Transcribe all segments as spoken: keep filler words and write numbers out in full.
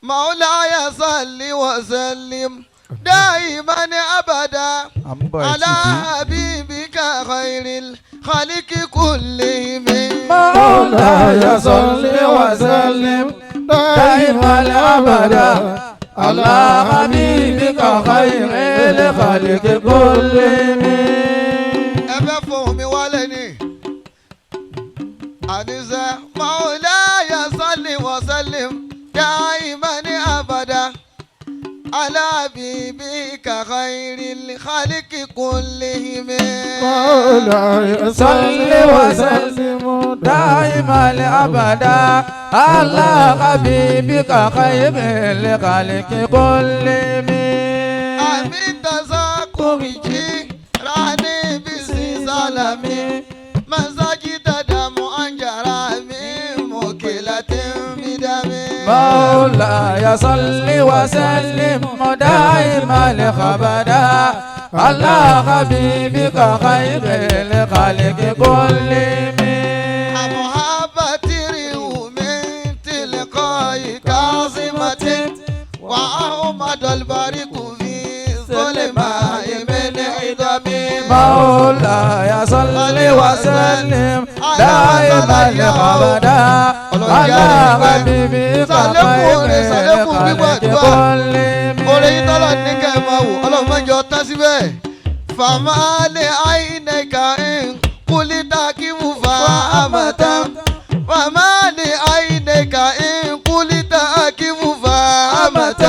مولاي صل وسلم دائما أبدا على حبيبك خير الخلق كلهم. مولاي صل وسلم دائما أبدا على حبيبك خير الخلق كلهم. Ẹ fẹ́ fohùn mi wálẹ̀ ni. Àníṣe, مولاي صل وسلم دائما أبدا على حبيبك خير الخلق كلهم. مولاي صل وسلم دائما أبدا على حبيبك خير الخلق كلهم. أمن تذكر جيراني بذي سلمي مساجد دمعا جرى من مقلة بدم. مولاي صل وسلم دائما أبدا على حبيبك خير الخلق كلهم. أم هبت الريح من تلقاء كاظمة وأهمد البرق في الظلماء من عظم. مولاي صل وسلم دائما أبدا على حبيبك خير الخلق كلهم. Oore yìí tọ́lọ̀ ní kẹ́ ẹ máa wò, Ọlọ́run má jẹ́ ó tán síbẹ̀. فما لعينيك إن قلت أقف فأمة. وما لعينيك إن قلت أقف فأمة.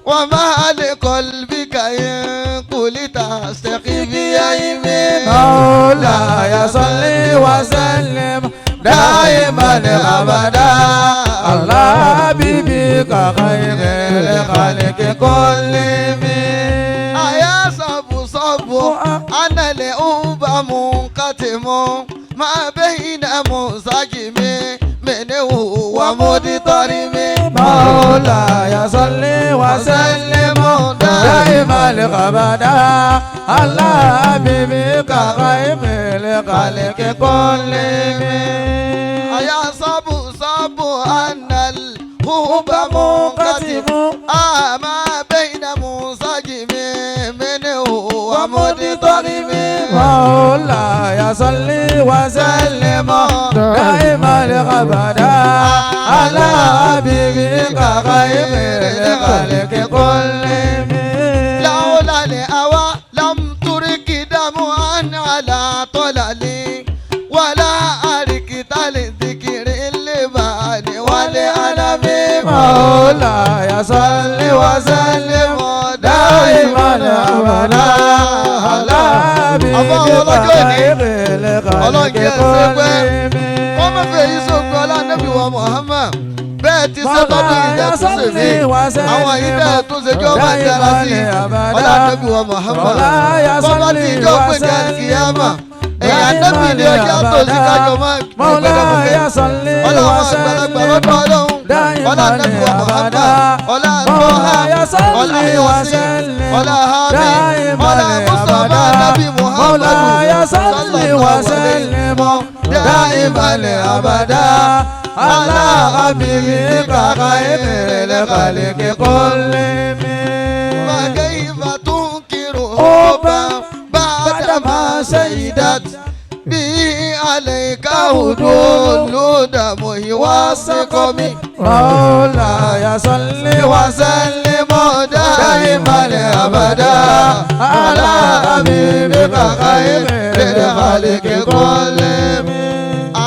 وما لقلبك إن قلت أستخف يهمي. مولاي صل وسلم دائما أبدا على حبيبك خير الخلق كلهم. أيا صب صب أنا الحب منقسم ما بين منسجم منه ومضطرب. مولاي صل وسلم دائما أبدا على حبيبك خير الخلق كلهم. أيا صب صب أنا الحب منقسم ما بين منسجم منه ومضطرب. مولاي صل وسلم دائما أبدا على حبيبك خير الخلق كلهم. لولا الهوى لم ترق دمعا على طلل ولا أرقت لذكر اللبان والألم. مولاي صل وسلم دائما أبدا على حبيبك خير الخلق كلهم. Wọ́n mọ̀ fẹ́ yí sóògùn ọlá Ànábì wa Muhammad. Bẹ́ẹ̀ ti ṣe tọ́dún yìí tẹ́ tún ṣe mí. Àwọn yìí tẹ́ tún ṣe jọ́ máa dára sí i. Ọlá Ànábì wa Muhammad. Bọ́bá ti jọ́ pé ní àlìkìyàmà. Ẹ̀yà Ànábì ni ọjọ́ tó ṣe kájọ máa gbẹ̀gbẹ̀dọ̀ fẹ́. Ọlá àwọn àgbàlagbà lọ́dọ̀ Ọlọ́run. Ọlá Ànábì wa Muhammad. Ọlá Tọ́ha. Ọlá Yasin. Ọlá Hami. Ọlá Mustapha Ànábì Muhammad. Sallallahu alaihi wasallam. دائما أبدا على حبيبك خير الخلق كلهم. فكيف تنكر حبا بعدما شهدت به عليك حدود الدمع والسقم. مولاي صل وسلم دائما أبدا على حبيبك خير الخلق كلهم.